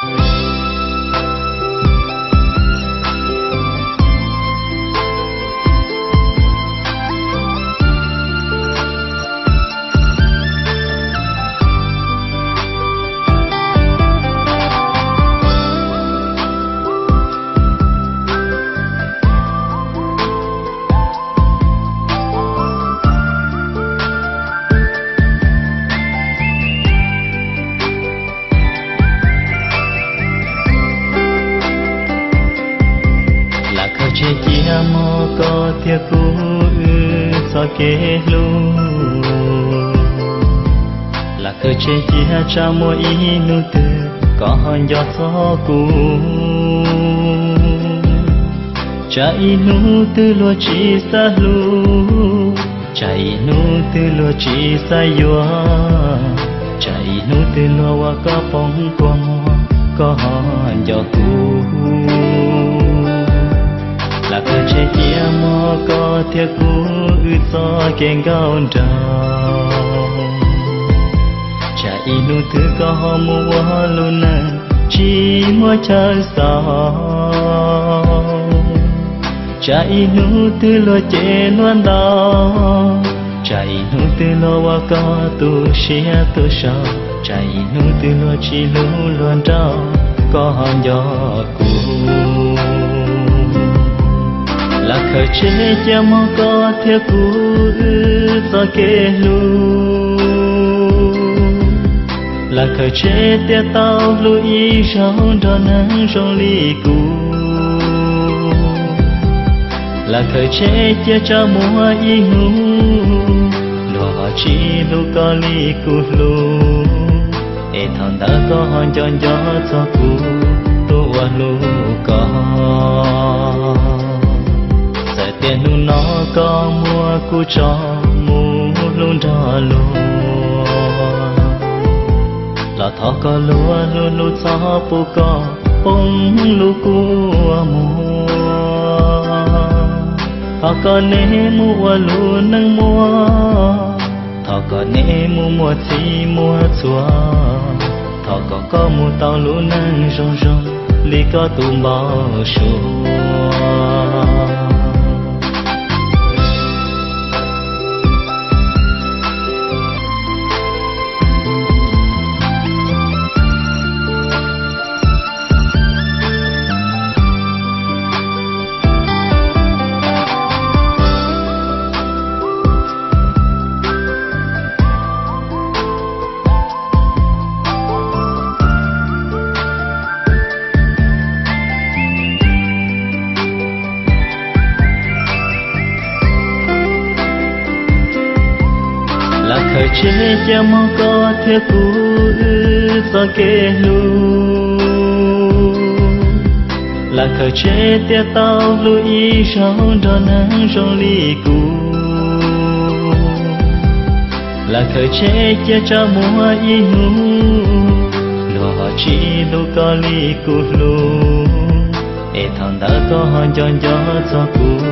Lam khaws tseg cia mog koj thiab kuv wb txoj kev hlub. Lam khaws tseg cia tsam muaj ib hnub twg koj ho nco txog kuv. Tsam ib hnub twg luag tsis xav hlub, tsam ib hnub twg luag tsis xav yuav, tsam ib hnub twg luag ua koj poob kua muag koj ho nco kuv. Lam khaws tseg cia mog koj thiab kuv wb txoj kev nkauj nraug. Tsam ib hnub twg koj ho mus ua lub neej tsis muaj chaw xaus, tsam ib hnub twg luag cem luag ntaus, tsam ib hnub twg luag ua koj tu siab tu sau, tsam ib hnub twg luag tsis hlub luag nraug koj ho nco kuv. Lam khaws tseg cia mog koj thiab kuv wb txoj kev hlub. Lam khaws tseg tias tau hlub ib zaug nrog neeg zoo li kuv. Lam khaws tseg cia tsam muaj ib hnub luag ho tsis hlub koj li kuv hlub, es thaum ntawd koj ho nco nco txog kuv tus uas hlub koj. Txawm tias hnub no koj muab kuv tso mus hlub nrog luag, los thov koj luag hlub hlub txhob pub koj poob lub kua muag. Thov kom neb mus ua lub neej muaj, thov kom neb mus muaj txij muaj txhua, thov kom koj mus tau lub neej zoo zoo li koj tus npau suav. Lam khaws tseg cia mog koj thiab kuv wb txoj kev hlub. Lam khaws tseg tias tau hlub ib zaug nrog neeg zoo li kuv. Lam khaws tseg cia tsam muaj ib hnub luag ho tsis hlub koj li kuv hlub, es thaum ntawd koj ho nco nco txog kuv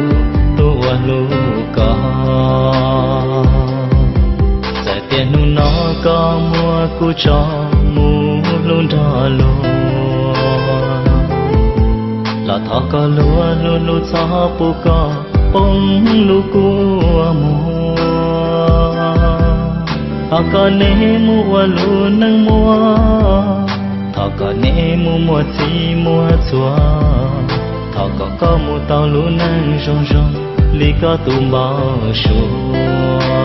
tus uas hlub koj. Txawm tias hnub no koj muab kuv tso mus hlub nrog luag, los thov koj luag hlub hlub txhob pub koj poob lub kua muag. Thov kom neb mus ua lub neej muaj, thov kom neb mus muaj txij muaj txhua, thov kom koj mus tau lub neej zoo zoo li koj tus npau suav.